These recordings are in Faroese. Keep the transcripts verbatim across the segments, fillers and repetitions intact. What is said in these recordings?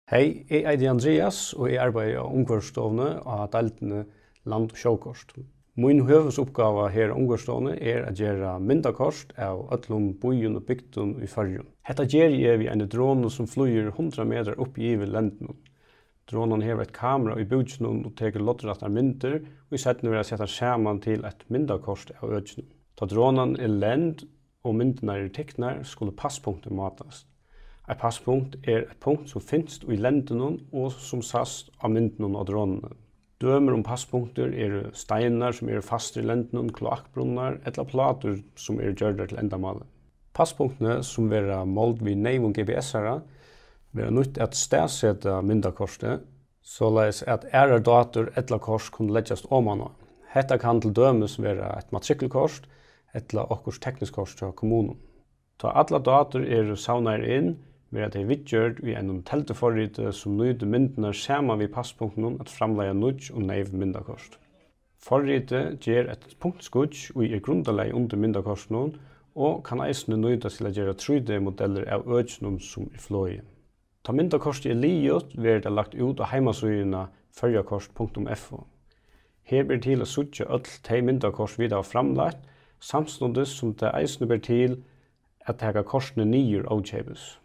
Hey, eg eiti Andreas, og eg arbeiði á Umhvørvisstovuni á deildini Land- og Sjókort. Mín høvuðsuppgáva her á Umhvørvisstovuni er at gera myndakort av øllum býum og bygdum í Føroyum. Hetta geri eg við eini dronu, sum flýgur hundrað metrar upp yvir lendinum. Dronan hevur eitt kamera í búkinum og tekur loddrættar myndir, ið seinni verða settar saman til eitt myndakort av økinum. Tá dronan er lend og myndirnar eru tiknar, skulu passpunktir mátast. Eitt passpunkt er eitt punkt, sum finst í lendinum og sum sæst á myndunum á dronuni. Dømir um passpunktir eru steinar, sum eru fastir í lendinum, kloakkbrunnar ella plátur, sum eru gjørdar til endamálið. Passpunktini, sum verða máld við neyvum G P S-ara, verða nýtt at staðseta myndakortið, soleiðis at aðrar dátur ella kort kunnu leggjast oman á. Hetta kann til dømis vera eitt matrikkelkort ella okkurt tekniskt kort hjá kommunum. Tá allar dátur eru savnaðar inn, verða tey viðgjørd í einum telduforriti, sum nýtir myndirnar saman við passpunktunum at framleiða nýggj og neyv myndakort. Forritið ger eitt punktskýggj, ið er grundarlagið undir myndakortinum, og kann eisini nýtast til at gera trý D modellir av økinum, sum er flogið. Tá myndakortið er liðugt, verður tað lagt út á heimasíðuna føroyakort punktum f o. Her ber til at síggja øll tey myndakort, vit hava framleitt, samstundis sum tað eisini ber til at taka kortini niður ókeypis.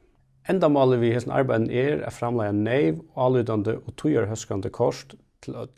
Endamálið við hesum arbeiðinum er at framleiða neyv, álítandi og tíðarhóskandi kort til øll.